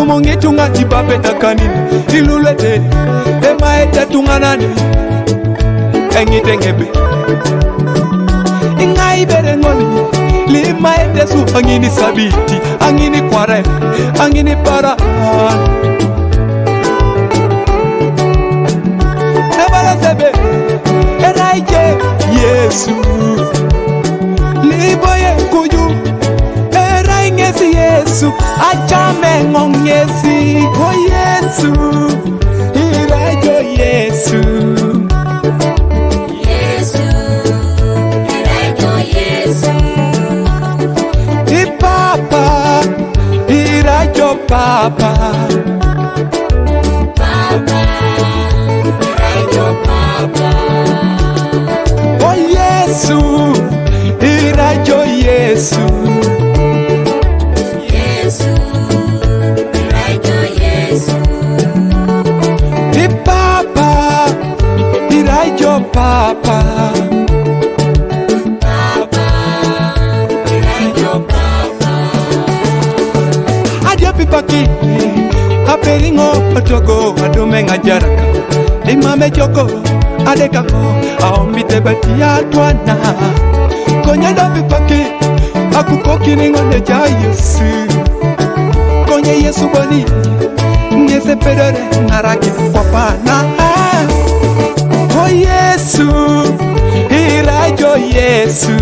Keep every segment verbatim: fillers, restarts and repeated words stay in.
Mongi tunga ti bape takanini, ilulete, ema ete tunga nani, engi tengebe. Inga ibere ngoni, lima ete su angini sabiti, angini kware, angini para. Sebala sebe, eraije Yesu, liboye kuju. Era ingesi Yesu, achame ngongesi. Oh Yesu, irajo Yesu. Yesu, irajo Yesu. Ipapa, irajo Papa. Papa, irajo Papa. Oh Yesu, irajo Yesu. Yesu, irajo Yesu. Ipapa, irajo Papa. Papa, irajo Papa. Adia pipaki, aperingo otogo adume ngajaraka. Imame joko adekako, aombite betia twana. Konyenda pipaki, akukoki ningo ne ja Yesu. Konye Yesu boni, ngese pedore ngaraki kwapana. Oh Yesu, irajo Yesu.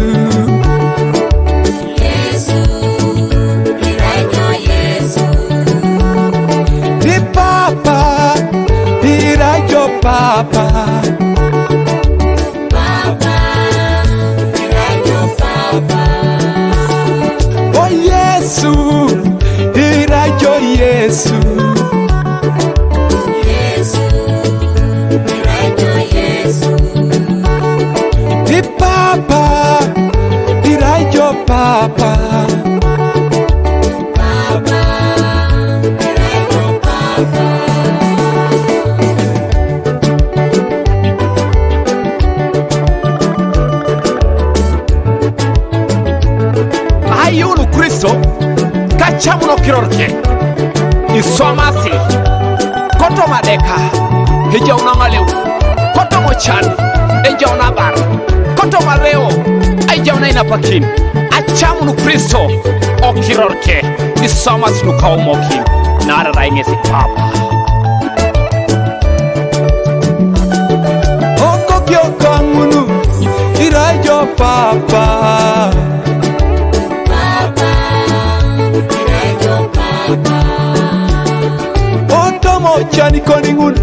Yesu, irajo Yesu. Ipapa, irajo Papa. Papa, irajo Papa. Oh Yesu, irajo Yesu. Yesu, irajo Yesu. Ipapa, irajo Papa. Papa, irajo Papa. Ayulu Kristo, kachamuno kirorke. Iswamasi. Koto madeka. Ejauna ngalew. Koto mochan. Ejauna bar. Koto mareo. Ejauna inapakin. Achamunu Kristo. Okirorke. Iswamasi nukaumokin. Nara raingesi Papa. Oko kiokangunu, irajo Papa. Papa, irajo Papa. Otomo chani koningun,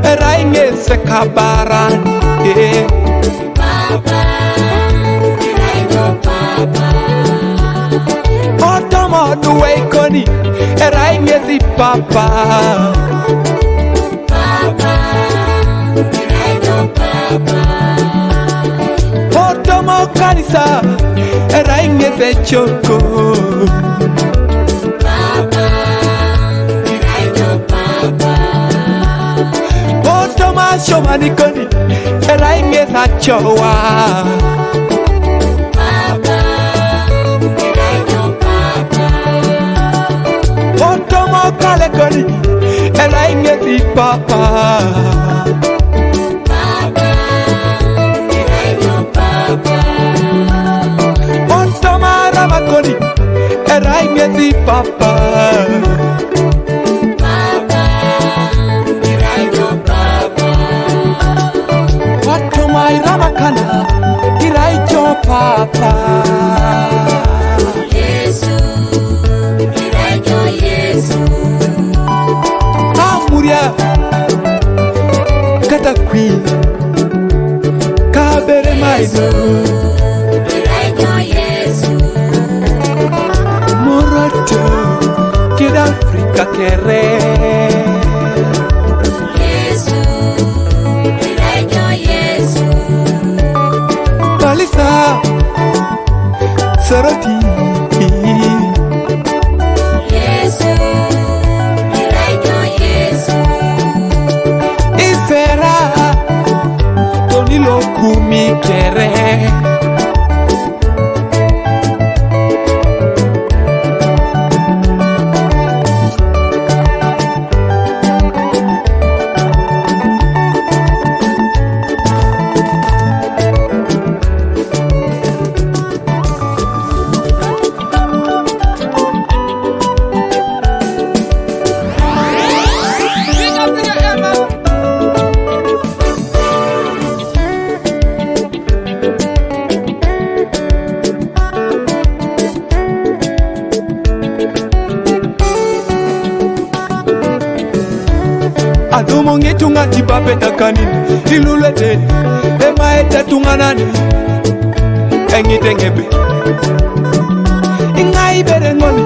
erainge sekabaran. Eh. Papa, irajo Papa. Otomo duwe koni, erainge si Papa. Papa, irajo Papa. Otomo kanisa, erainge se choko. Papa, irajo Papa. Otomo shomani koni, erainge sa chowa. Papa, irajo Papa. Otomo kale koni, erainge si Papa. Papa, irajo Papa. Otomara makoni, erainge si Papa. Papa, irajo Papa. Otomaira makana, irajo Papa. Yesu, irajo Yesu. Amuria, kata kwi, kabere maido. Yesu, irajo Yesu. Moroto, kid Afrika kere. Yesu, irajo Yesu. Palisa, Soroti. Yesu, irajo Yesu. Isera, Tony Lokumi kere. Beta kanin ilulete ema ete tunganan engite ngebe. Ingai bere ngoni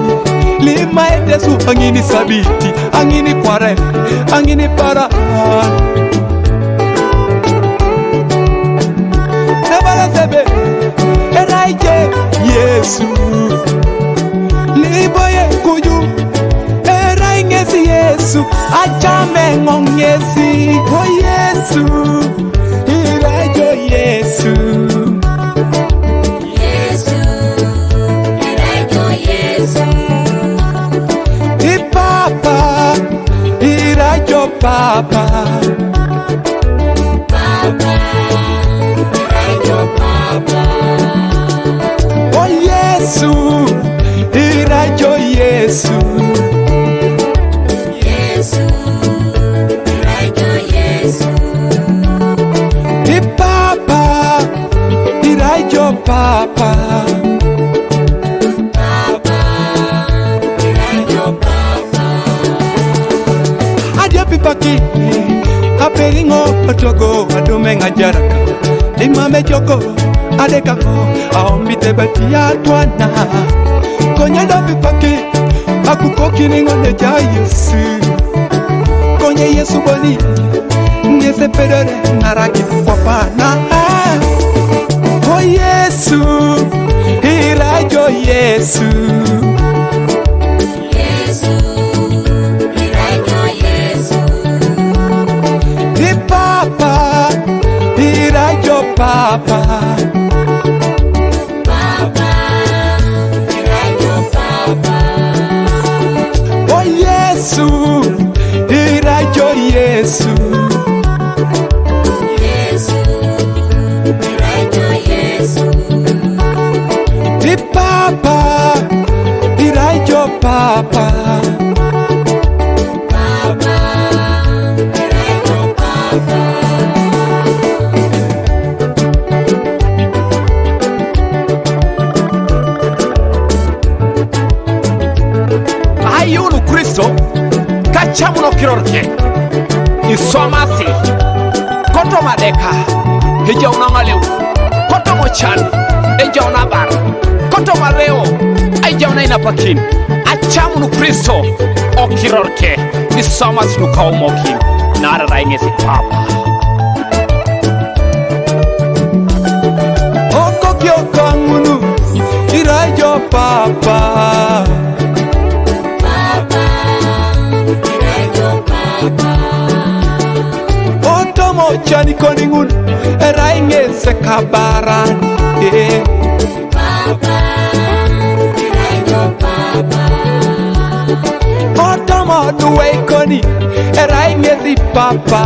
lima ete su angini sabiti, angini kware, angini para. Sabala sebe eraije Yesu. Liboye kuju eraingesi Yesu. Achame ngongesi. O Yesu, irajo Yesu. Yesu, irajo Yesu. Ipapa, irajo Papa. Papa, irajo Papa. O Yesu, irajo Yesu. Yesu, irajo Yesu. Ipapa, irajo Papa. Papa, irajo Papa. Adia pipaki, aperingo otogo adume ngajaraka. Imame joko adekako aombite batia twana. Konye da pipaki akukoki ningo ne ja Yesu. Konye Yesu boni ngese pedore naraki kwapana. O Yesu, irajo Yesu. Yesu, irajo Yesu. Ipapa, irajo Papa. Papa, irajo Papa. O Yesu, irajo Yesu. Yesu, irajo Yesu. Ipapa, irajo Papa. Papa, irajo Papa. Ayunu Kristo kachamuno kirorke isomasi koto madeka ejauna ngalew koto mochan ejauna bar koto mareo ejauna inapakin. Achamunu Kristo okirorke isomas nukaumokin. Nara raingesi Papa. Oko kiokangunu irajo Papa. Papa, irajo Papa. Otomo chani koningun eraingese kabaran. Eh. Papa, irajo Papa. Otomo duwe koni eraingesi Papa.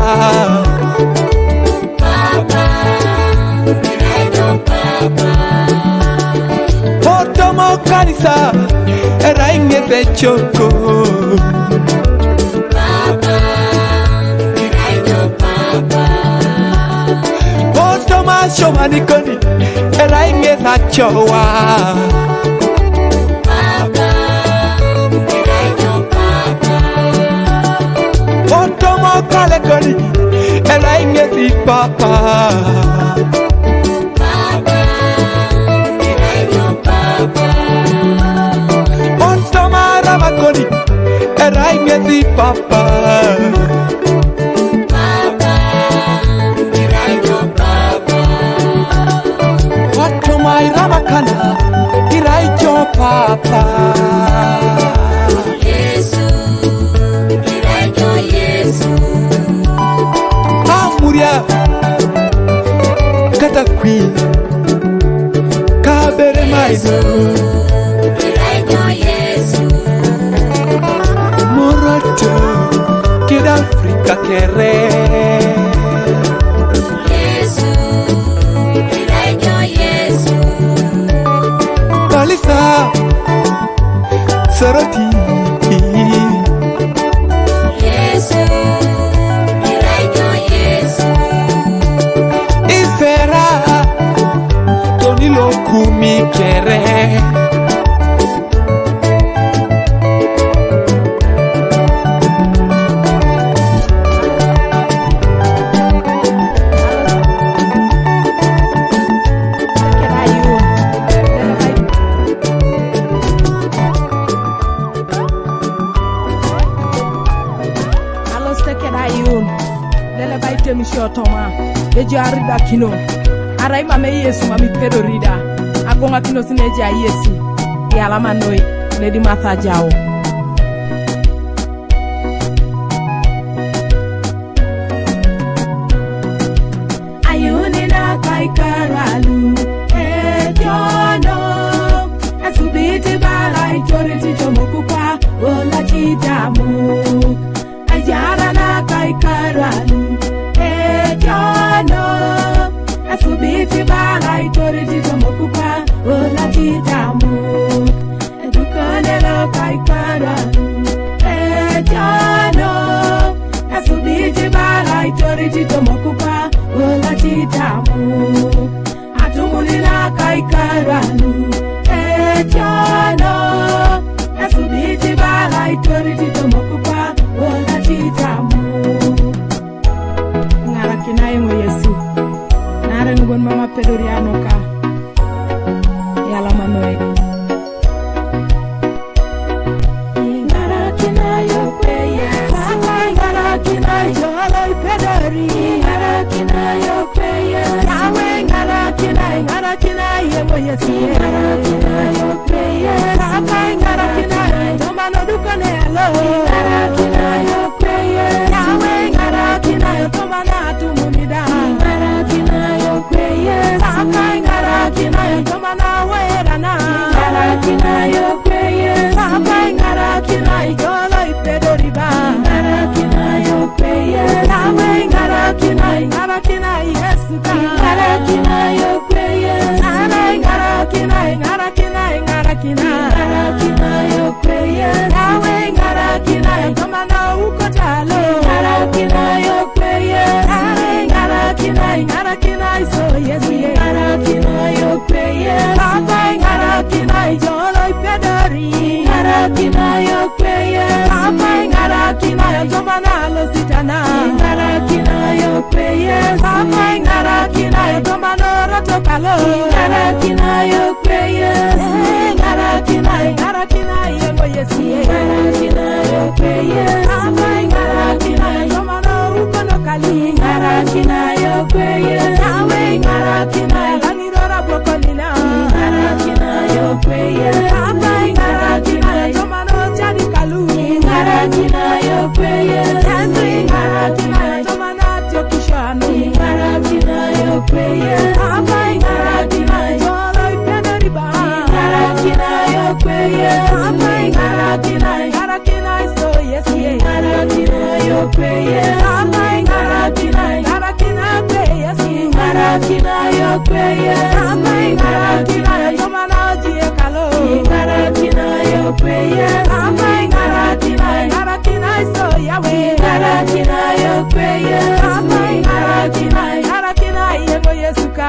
Papa, irajo Papa. Otomo kanisa eraingesi choko. Papa, irajo Papa. Otomo shomanikoni eraingesi chowa. Papa, irajo Papa. Otomo kalekoni eraingesi Papa. Papa, irajo Papa. Otomo ramakoni eraingesi Papa. Papa, irajo Papa. Otomo iramakana irajo Papa. Yesu, irajo Yesu. Amuria kata kwi kabere maido. Yesu, irajo Yesu. Moroto kid Afrika kere. Yesu, irajo Yesu. Kalisa Soroti. Yesu, irajo Yesu. Isera Tony Lokumi kere. Ejo aridakino, arai mam Yesu mam ipedori da, agoŋakinos neja Yesu, iyalama noi, nedi Martha ajao. Ayuni na kaikaralu, ejono, esubiti bara itoriti tomokupa, ola titamu. Ayara na kaikaralu, ejono, esubiti bara itoriti tomokupa, ola titamu. Edukanelo kaikaralu, ejono, esubiti bara itoriti tomokupa, ola titamu. Atumuni na kaikaralu, ejono, esubiti bara itoriti tomokupa, ola titamu. Ŋarakinai ŋo Yesu, naarai ŋugon mam apedori anuka, iyalama noi. Ŋarakinai ojok Yesu, ŋarakinai ojok ipedori. Ŋarakinai ojok Yesu, Yawe, ŋarakinai, ŋarakinai ojok Yesu. Ŋarakinai ojok Yesu, Papa, ŋarakinai, tomano dukane alo. Ŋarakinai ojok Yesu, Yawe, ŋarakinai, tomana tumunida. Ŋarakinai ojok Yesu, Papa, ŋarakinai, tomana werana. Ŋarakinai ojok Yesu, Papa, ŋarakinai, jolo ipedoriba. Ŋarakinai ojok Yesu, Papa, ŋarakinai, ŋarakinai Yesu ka. Ŋarakinai ojok Yesu, Papa, ŋarakinai, ŋarakinai, ŋarakinai. Ŋarakinai ojok Yesu, Yawe, ŋarakinai, tomana ukotalo. Ŋarakinai ojok Yesu, Yawe, ŋarakinai, ŋarakinai so Yesu ye. Ŋarakinai ojok Yesu, Papa, ŋarakinai jolo ipedori. Ŋarakinai ojok Yesu, Papa, ŋarakinai tomana lositana. Ŋarakinai ojok Yesu, Papa, ŋarakinai tomana rotokalo. Ŋarakinai ojok Yesu, ŋarakinai, ŋarakinai ojok Yesu. Ŋarakinai ojok Yesu, Papa, ŋarakinai tomana ukono kali. Ŋarakinai ojok Yesu, Yawe, ŋarakinai lanirora bokonina. Ŋarakinai ojok Yesu, Papa, ŋarakinai tomana ojadi kalu. Ŋarakinai ojok Yesu, Yesu, ŋarakinai tomana tiokishano. Ŋarakinai ojok Yesu, Papa, ŋarakinai jolo ipedoriba. Ŋarakinai ojok Yesu, Papa, ŋarakinai, ŋarakinai so Yesu ye. Ŋarakinai ojok Yesu, Papa, ŋarakinai, ŋarakinai ojok Yesu. Ŋarakinai ojok Yesu, Papa, ŋarakinai tomana ojie kalo. Ŋarakinai ojok Yesu, Papa, ŋarakinai, ŋarakinai so Yawe. Ŋarakinai ojok Yesu, Papa, ŋarakinai, ŋarakinai ojok Yesu ka.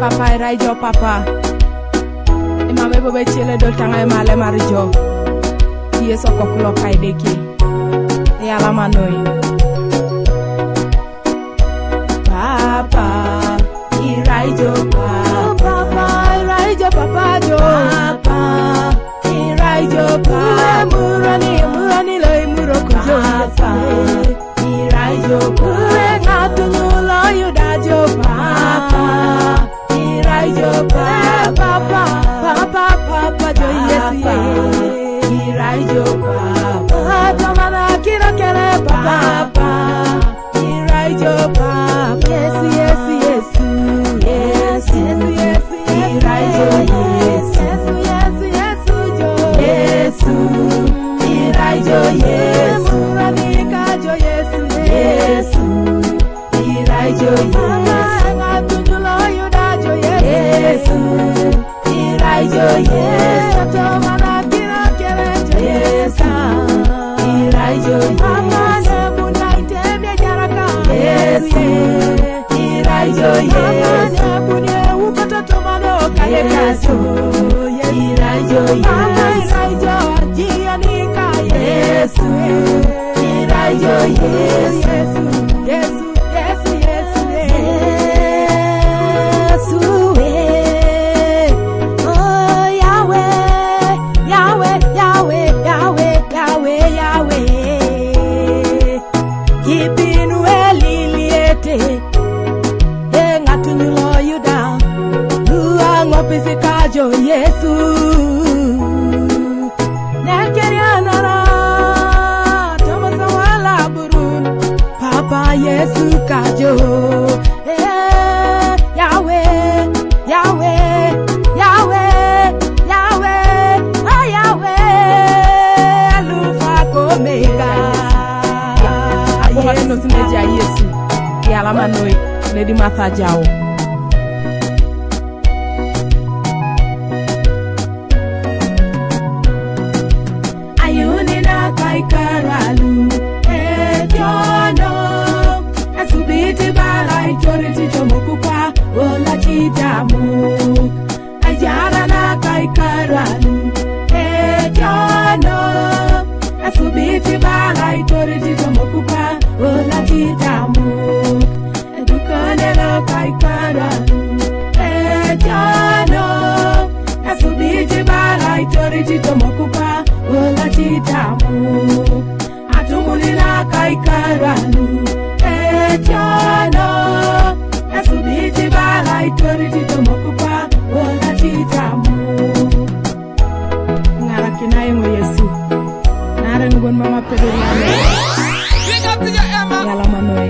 Papa, irai jo Papa. Imam ebobe chele dol tanga emale mar jo. Yesu okok lo kaideki. Iyalama noi. Papa, irai jo Papa. Papa, irai jo Papa jo. Papa, irai jo Papa. Murani, murani lo imuro kujo. Papa, irai jo Papa. Ngatunyulo yuda jo Papa. Papa, irai jo Papa. Papa, Papa, Papa jo Yesu. Papa, irai jo Papa. Tomana kiro kere Papa. Papa, irai jo Papa. Yesu, Yesu, Yesu. Yesu, Yesu, Yesu. Irai jo Yesu. Yesu, Yesu, Yesu jo. Yesu, irai jo Yesu. Muranika jo Yesu. Yesu, irai jo Yesu. Ngatunyulo yuda jo Yesu. Yesu, irai jo Yesu. Tomana kiro kere jo Yesu. Irai jo Yesu. Amane bunda itemie jaraka. Yesu, irai jo Yesu. Amane bunie ukoto tomano kale Yesu. Kaso. Irai jo Yesu. Irai jo jioni ka Yesu. Yesu, irai Yo, Yesu, Yesu, Yesu, Yesu, Yesu, eh. Yesu, eh. Oh, Yahweh, Yahweh, Yahweh, Yahweh, Yahweh, Yahweh. Kipinu eliliete, e ng'atunyulo Yuda, luang'o pisikajo Yesu. Nekerianara, tomoso wala burun, Papa Yesu kajo. Eh, Yahweh, Yahweh, Yahweh, Yahweh, ah, Yahweh, Alpha Omega. Akwongo ni nosindeji a Yesu, e alama noi, nedi matha jawo. Ayuni na kai karalu, e jono, e subiti bara i chori ti chomo kupa, ola ti jamu. Ayara na kai karalu, e jono, e subiti bara i chori ti chomo kupa, ola ti jamu. Edukanelo kai karalu, e jono, e subiti bara i chori ti chomo kupa, ola ti jamu. Atumulina kai karalu, e jono, e subiti bara i chori ti chomo kupa, ola ti jamu. Ng'ara kinaye ng'o Yesu. Nare ng'o gon mama pedori ane. Big up to your Emma. Yala manoe.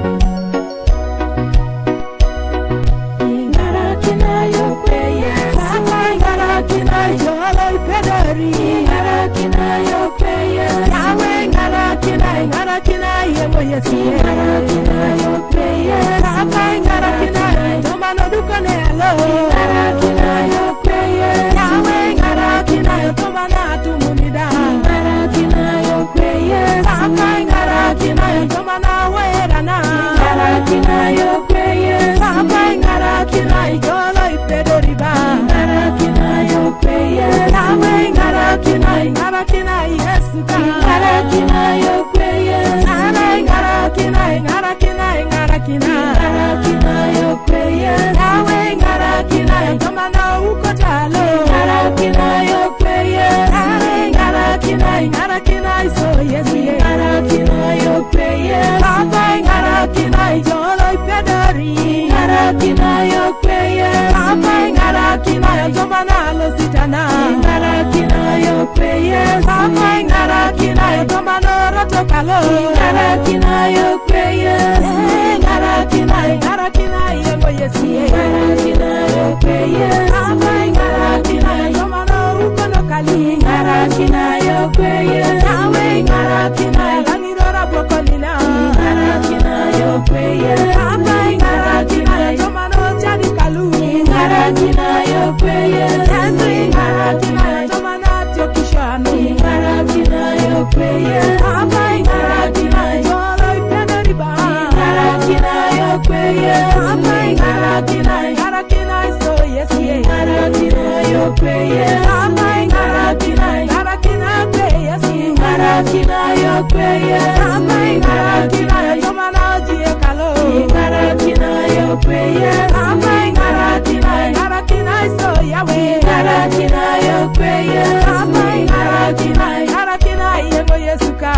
Ng'ara kinaye kwe Yesu. Papa, ng'ara kinaye jolo ipedori. Ng'ara kinaye kwe Yesu. Yahweh, ng'ara kinaye, ng'ara kinaye ng'o Yesu. Ng'ara kinaye kwe Yesu. Papa, ng'ara kinaye. Tomano duko ne alo. Ng'ara kinaye kwe Yesu. Yahweh, ng'ara kinaye. Tomana tumunida. Ng'ara kinaye kwe Yesu. Papa, ng'ara kinaye. Tomana werana. Ng'ara kinaye kwe Yesu. Papa, ng'ara kinaye. Jolo ipedori ba. Ng'ara kinaye kwe Yesu. Yahweh, ng'ara kinaye. Ng'ara kinaye Yesu ka. Ng'ara kinaye kwe Yesu. Ng'ara, ng'ara kinaye, ng'ara kinaye, ng'ara kinaye. Ng'ara kinaye kwe Yesu. Yahweh, ng'ara kinaye. Tomana uko talo. Ng'ara kinaye kwe Yesu. Ng'ara, ng'ara kinaye, ng'ara kinaye, so Yesu ye. Ng'ara kinaye kwe Yesu. Papa, ng'ara kinaye, jolo ipedori. Ng'ara kinaye kwe Yesu. Papa, ng'ara kinaye, tomana lo sitana. Ng'ara kinaye kwe Yesu. Papa, ng'ara kinaye, tomana roto kalo. Ng'ara kinaye kwe Yesu. Eh, ng'ara kinaye, ng'ara kinaye ng'o Yesu ye. Ng'ara kinaye kwe Yesu. Papa, ng'ara kinaye, tomana ukono kali. Ng'ara kinaye kwe Yesu. Yahweh, ng'ara kinaye, lang'irora bwokonina. Ng'ara kinaye kwe Yesu. Papa, ng'ara kinaye, tomana ochani kalu. Ng'ara kinaye kwe Yesu. Yesu, ng'ara kinaye, tomana tiokishano. Ng'ara kinaye kwe Yesu. Papa, ng'ara kinaye, jolo ipedori ba. Ng'ara kinaye kwe Yesu. Papa, ng'ara kinaye, ng'ara kinaye, so Yesu ye. Ng'ara kinaye kwe Yesu. Papa, ng'ara kinaye, ng'ara kinaye kwe Yesu. Ng'ara kinaye kwe Yesu. Papa, ng'ara kinaye, tomana ojie kalo. Ng'ara kinaye kwe Yesu. Papa, ng'ara kinaye, ng'ara kinaye, so Yahweh. Ng'ara kinaye kwe Yesu. Papa, ng'ara kinaye, ng'ara kinaye ng'o Yesu ka.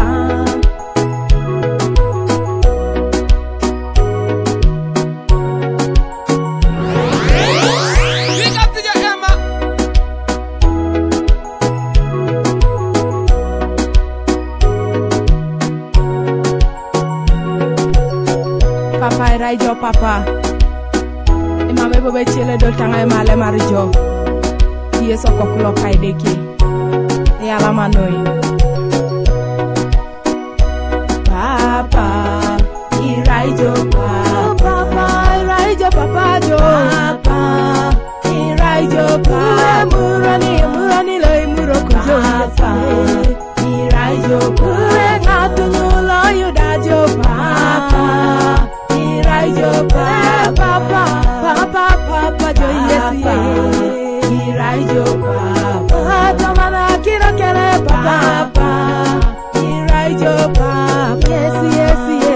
Big up to your Emma. Papa, ira ijo Papa. Imama ibobe chiele dol tanga imale mar jo. Yesu koklo kaideki. E alama noi. Papa, ira ijo Papa. Papa, ira ijo Papa jo. Papa, ira ijo Papa. Murani, murani lo imuro kujo. Papa, ira ijo Papa. Ng'atunyulo Yuda jo Papa. Ira ijo Papa, Papa, Papa jo Yesu ye. Ira ijo Papa. Tomana kiro kere Papa. Ira ijo Papa. Yesu ye.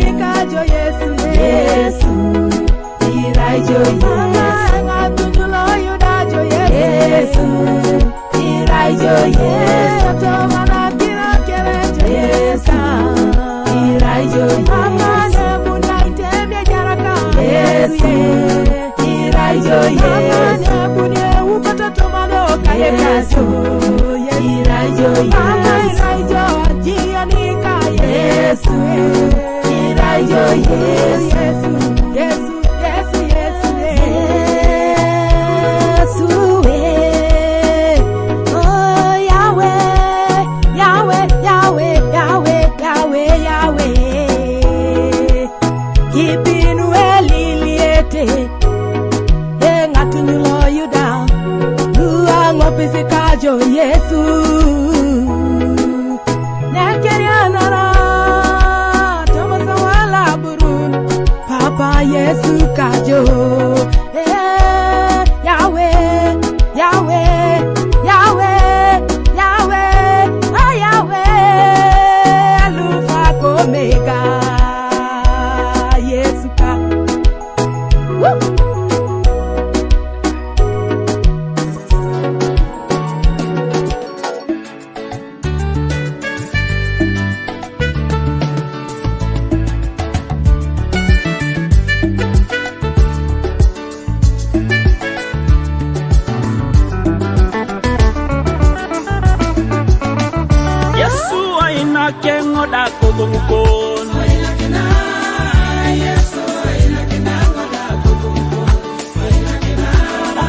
Irajo Yesu, Yesu, irajo Yesu. Mama, ng'atu nyulo yudajo Yesu. Yesu, irajo Yesu. Yesu, to mana kira kere Yesu. Irajo Yesu. Mama, ne muna itemia jaraka. Yesu, irajo Yesu. Mama, ne muna ukoto tomano kare Yesu. Irajo Yesu. Mama, irajo jioni ka Yesu. Irajo Yesu. Yesu, Yesu, Yesu, Yesu, eh. Yesu, eh. Oh, Yahweh, Yahweh, Yahweh, Yahweh, Yahweh, Yahweh. Kipinu eliliete, e ng'atu nyulo Yuda, luang opisi kajo Yesu. Nekerianara, tomo sawala burun, Papa Yesu kajo. Eh, Yahweh, Yahweh, Yahweh, Yahweh, ah, Yahweh, Alpha Omega, Yesu ka. Woo! Yesu aina kengo da kogomukon.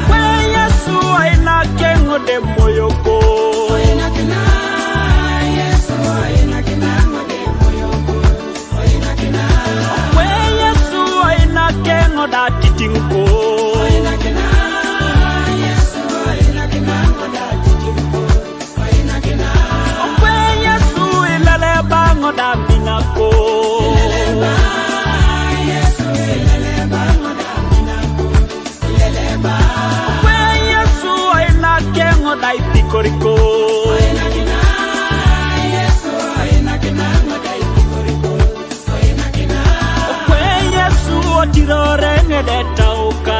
Kwe Yesu aina kengo de moyoko. Kwe Yesu aina kengo da titinko. Kwe Yesu ilele bango da minako. Kwe Yesu aina kengo da ipikoriko. Kwe Yesu otirore ng'ede tauka.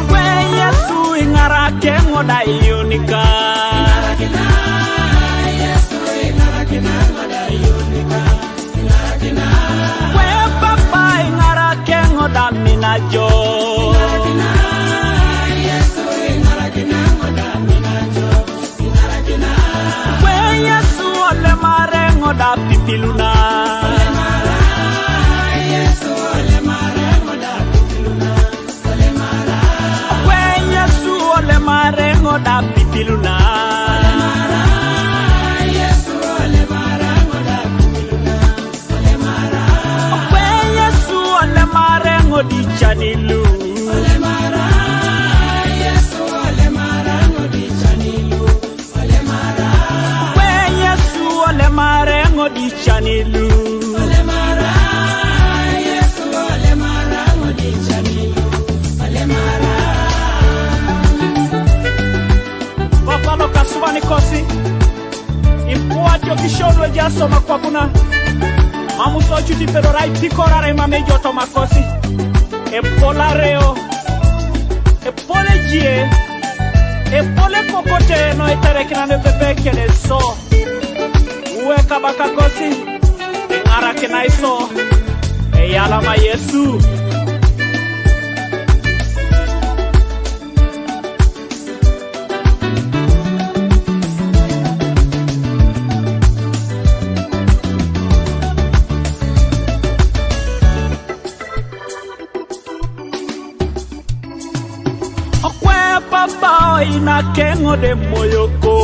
Kwe Yesu ing'ara kengo da iunika. Kwe Papa ing'ara kengo da minajo. Kwe Yesu ole marengo da pipiluna. Kwe Yesu ole marengo da pipiluna. Kwe Yesu ole marengo di chanilu. Kwe Yesu ole marengo di chanilu. Papa no kasubani kosi. Ipuatio kishonwe jasoma kwa kuna. Mamuso chuti pero rai pikorare mame joto makosi. Epola reo. Epole jie. Epole kokote no etere kina ne pepe kene so. Uwe kabaka kosi. Ng'ara kina iso. Eyala ma Yesu. Okwe papa ina kengo de moyoko.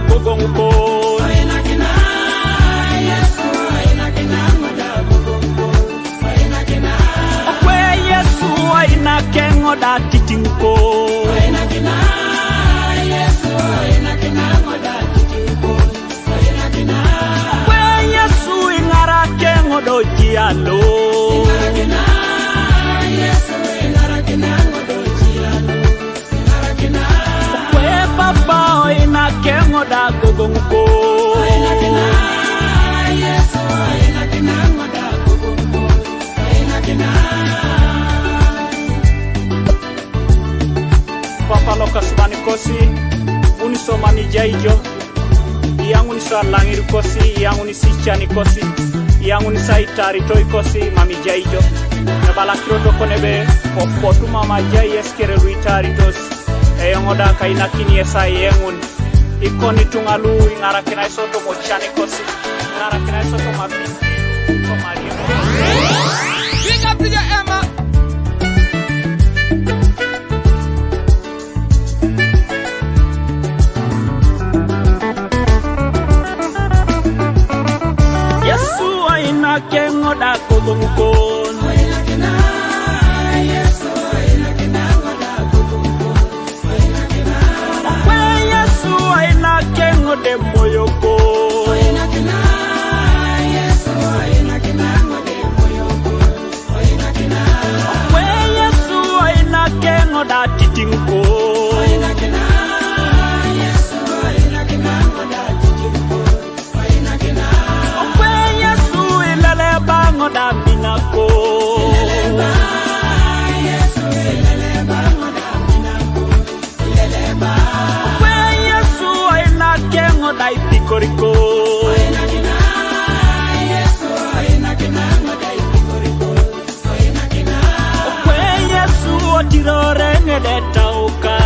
Gogoŋ kon. Okwe Yesu, aina keŋo da titiŋ kon. Okwe Yesu, iŋarakeŋo do jialo. Kwe Papa, o ina keŋo da gogoŋ kon. Papa lokasubanikosi, uni so mam ijai jo, iyaŋuni so alaŋirikosi, iyaŋuni so icanikosi, iyaŋuni so aitaritoi kosi, mam ijai jo. Ebala akiro do kon ebe, popotu mam ajai yes kere luitaritos. Eyoŋ da kainakin yes ayeŋun. Ikoni tuŋa lu iŋarakinai so toma ocanikosi, iŋarakinai so toma apipi, toma ariem. Big up to your Emma. Yesu aina keŋo da gogoŋ kon. Okwe Yesu, aina keŋo de moyo kon. Okwe Yesu, aina keŋo da titiŋ kon. Okwe Yesu, ilele baŋo da mina kon. Okwe Yesu, aina keŋo da ipikori kon. Okwe Yesu, otirore ŋede tauka.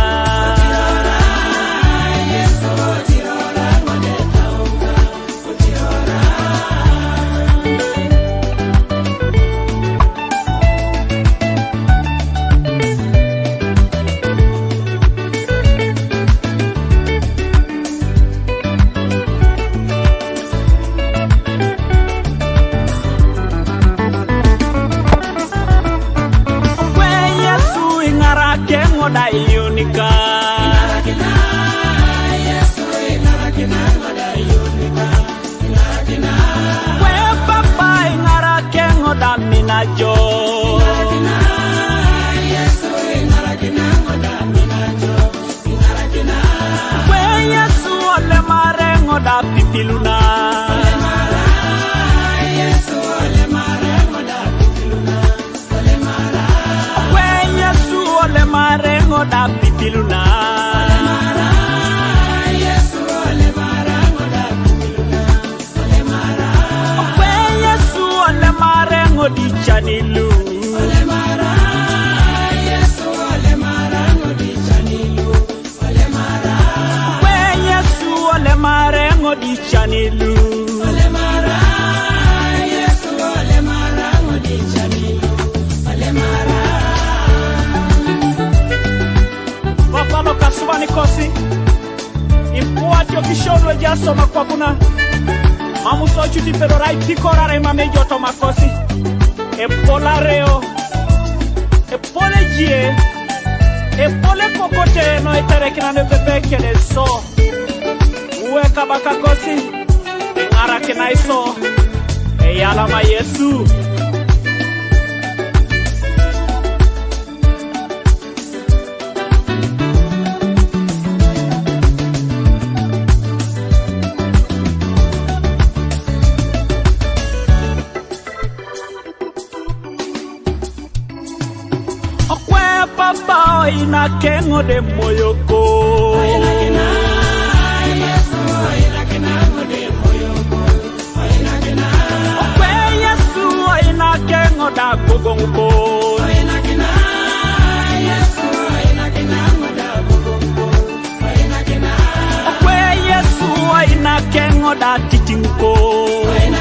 Okwe Yesu, iŋarakeŋo da iyunika. Kwe Papa, iŋarakeŋo da mina jo. Kwe Yesu, olemareŋo da pipiluna. Okwe Yesu, olemareŋo da pipiluna. Okwe Yesu, olemareŋo di canilu. Okwe Yesu, olemareŋo di canilu. Papa lokasubanikosi, ipuatio kision luejaas toma kwapuna. Mam so cut ipedori aipikorare mam ejo toma kosi. Epol areo, epol ejie, epol ekokote no eterekina nepepe kede so. Uwe kabakakosi, iŋarakinai so, eyalama Yesu. Okwe Papa, oina keŋo de moyo kon. Okwe Yesu, oina keŋo da gogoŋ kon. Okwe Yesu, oina keŋo da titiŋ kon.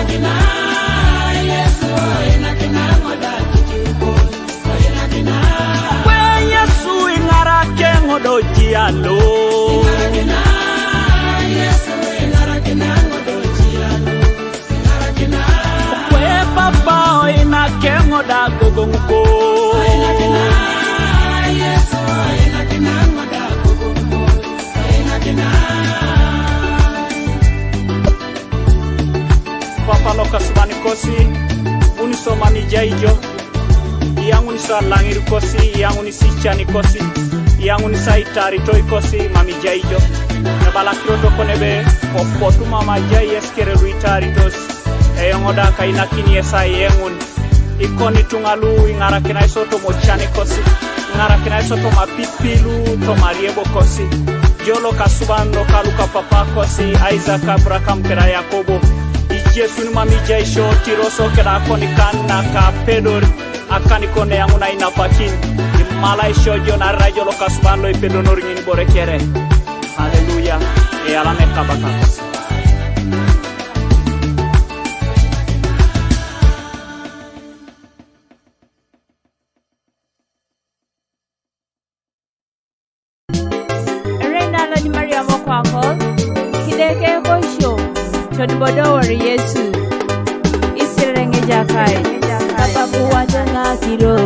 Okwe Yesu, iŋarakeŋo do jialo. Iyaŋun sa laŋir kosi, iyaŋun si cani kosi, iyaŋun sa itaritoi kosi, mam ijai jo. Ebala akiro tokon ebe, kopotu mam ajai yes kere lu itaritos. Eyoŋ da kainakini yes ayeŋun. Ikoni ituŋa lu iŋarakinai so toma ocani kosi, iŋarakinai so toma apipi lu toma ariebo kosi. Jo lokasuban loka luka papa kosi, Isaac, Abraham keda Yakobo. Ijesun mam ijai sio tiro so keda akonikan naka apedor. Akanikon eyaŋun ainapakin, imalaisio jo naarai jo lokasuban loipedonor ŋin bore kere. Haleluya. Eyalama Ekabaka. Erai na lonyumari amokwakol, kideke koisio, todubodowor Yesu, isirere ŋejakai. Kapapuwato ŋakiro.